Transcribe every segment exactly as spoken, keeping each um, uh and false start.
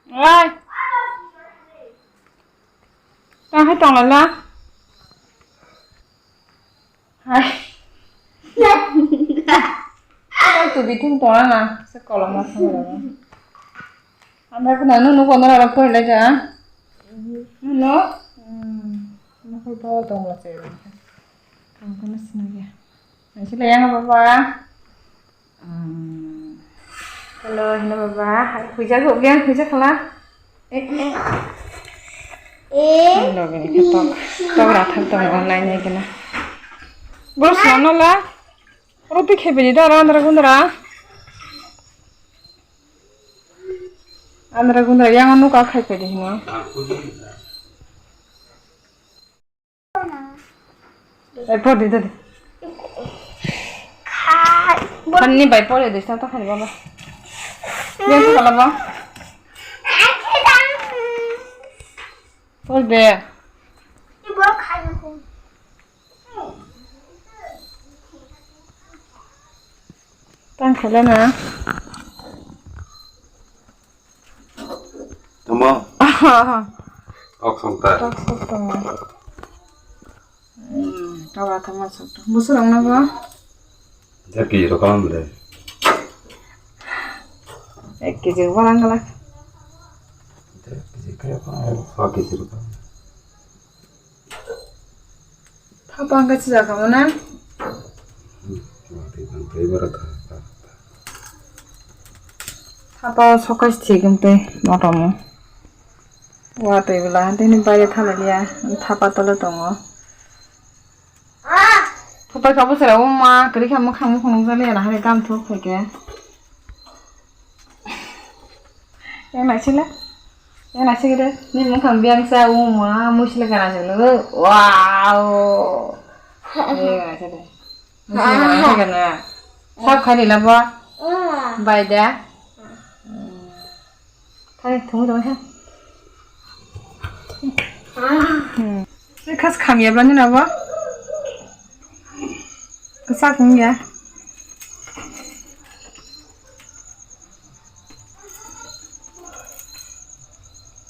Oi. Tang hai tong la. Hai. Tang tu biting tong la. Se kolom ma thang la. Amra kuna nu nu kono la koi la ja. Nu. Hmm. Nu ko tong la se. Tang ko na sina ya. Nasi le yang apa, Papa? Hmm. Hello, hello, Baba. Hai, huijak, huijak, huijak khala. Eh, eh. Eh. Hello, gini ke tok. Tok rathak tong, online ni kena. Bro, sana la. Roti khebe di da, andra gundra. Andra gundra, yang anu ka khai pe di hino. Bai por di, dadi. Kani bai por di, sab ta khani baba. Yang tu kalau bang. Por de. Tang khala na. Tamo? Kok song ta. Kok song ta. Hmm, tawa tamo song ta. Musu rang na ba? Jaki ro kalam de. Ek kg barang kala. Ek kg kaya pa, pa kg ro kalam. Thapa wngkha chwla kamo na? Thapa o sokai thik wng tei motom o. Watwi bwla tini baire thalaliya, thapa tole tongo. Thupai kha bwswra o ma kwrwi kha mwkhang mukhang nukjaliya na hari gam thuk phaikhe. Yang naisile? Yang naisile de? Ni mukhang biang sa o ma muisile kana sile. Wow. Yang naisile. Muisile kana sile kana. Sab khai lila bo. Bai da. Khai thung dong ha. Hmm. Khas kham ya bla ni na bo. Kwchak wng ya.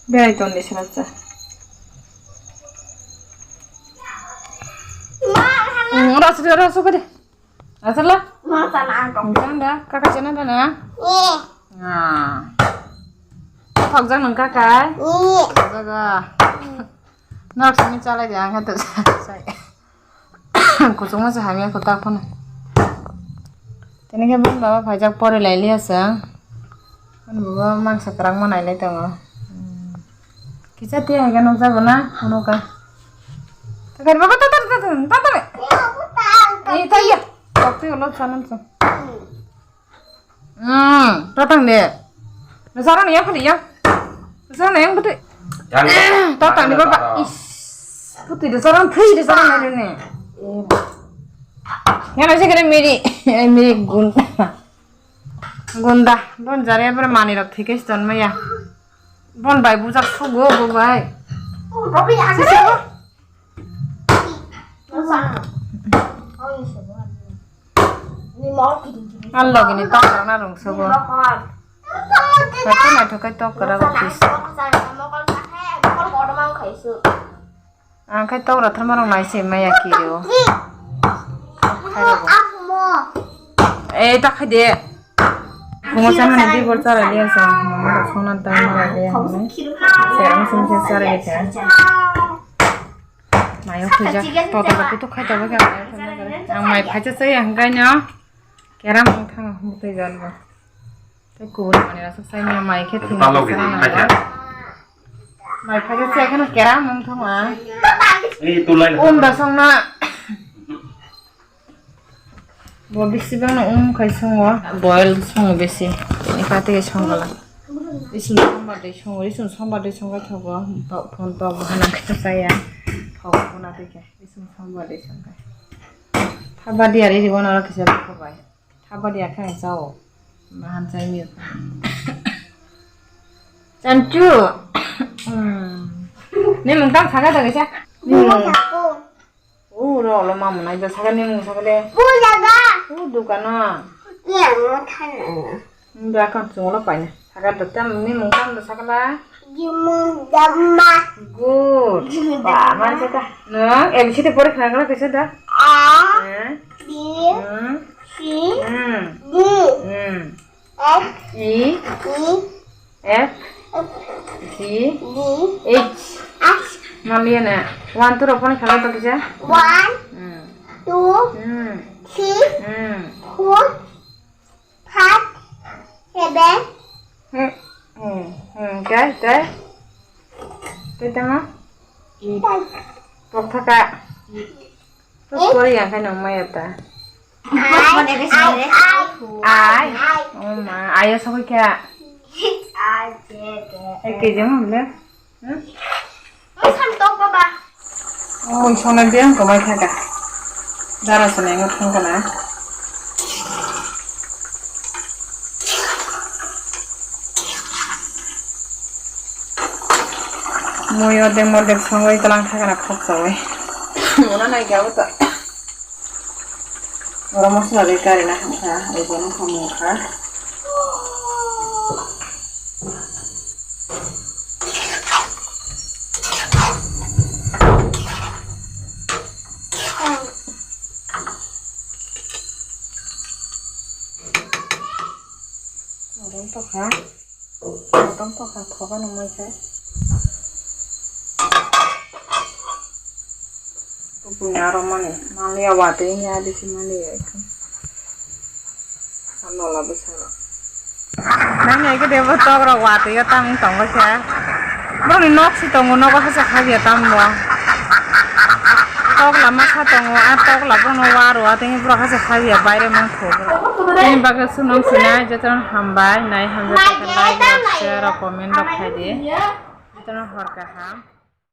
Berai ton de sila cha. Rasa rasa kade. Rasa la. Rasa la. Kaka chana dana. Ah. Thok jang nang kaka. Jaga. Nok simi chalai de ang khato sai. Kuchukma se hamya kwtak phano. Tini khe bini baba phaijak pori lai liya se. Ani baba mangsa kwrwngma nai lai tongo. Kisa tiya hai khe nukjago na phunukha. Takari baba tatar tatar tatar. Ni taiya. Tokti ulo chanam sa. Hmm, tatang de. Nasara ni yang khali yang. Nasara ni yang betul. Tatang ni baba. Is. Putih nasara ni, putih nasara ni ni. Yang nasi kena miri, miri gunda. Gunda, bon jare ber mani rok thike ston maya. Bon bai bujak sugo bo bai. Sisi bo. Ang logini tok rana rung sugo. Satu na thukai tok kara office. Ang khai tok ra tharma rok nai se maya kiri o. Eh, ta khai de. Bungo sa mani di bor chara liya sa. Mama rok songna ta mara liya hwnwi. Serang sing se chara liya. Mayo khuja. Toto ba kutuk khai ta ba kya. Ang mai phacha chaya hwngai no. Keram ang thang hum tei jal ba. Tei kubun mani rasa sai ma mai khe thang. Mai phacha chaya khana keram ang thang ma. Unda songna. Bo bisi bangno um khai songo. Boil songo bisi. Tini kha tei songla. Ising sombar de songo, ising sombar de songo thogo. Phone to bo hana khe saya. Thogo na tei khe. Ising sombar de songo. Thaba di ari ribo na kisa ko bai. Thaba di akha sao. Mahan sai mi. Chanchu. Hmm. Ni mung tam saga da kisa. Uro olo mamu nai do saga ni mung saga de. Bu jaga. U dukano. Iya mo thana. Nda kan chungo lo paina. Sakha da tam ni mung tam da sakla. Jimung damma. Good. Jimung ba damma. Man saka. No, A B C D pori khana kana kisa da. A. Eh? B. Hmm. C. Hmm. D. Hmm. F. E. E. F. F. G. G. H. H. Maliya na. One, two rok pori khana da kisa. One. Hmm. Two. Hmm. Three. Hmm. Four. Five, seven. Hmm, hmm, hmm, okay, okay. Tei tamo? Ten. Pok thaka. Pok kori yang kai nong maya ta. Ai, ai, ai. Ai. Oh ma, ayo sokoi kya? Ai, je, je. Eh, ke jeng hum le? Hmm? Ang santok, Baba. Oh, sona biang ko mai thaka. Dara sona ngot thang kana. Mui ordek mordek songoi tlang thaka na khok sawai. Mona nai gabo ta. Oro masala de kari na kha, ebo no kha mung kha. Oro to kha. Tong tong kha thoga nang mai khe. Buini aro mani maliya watwi ni adi si maliya ekha. Nola bwsaro. Nang nai khe debo tok rok watwi o tamni tongo khe. Borokni nok si tongo, nogo hasa khabiya tambo. Tok lama kha tongo, a tok lama no waro, a tini borok hasa khabiya baire mangkho. Tini bagwi swnam sinai jotono hambai, nai hamjak khe like rok, share rok, comment rok khai di. Jotono hor kaham.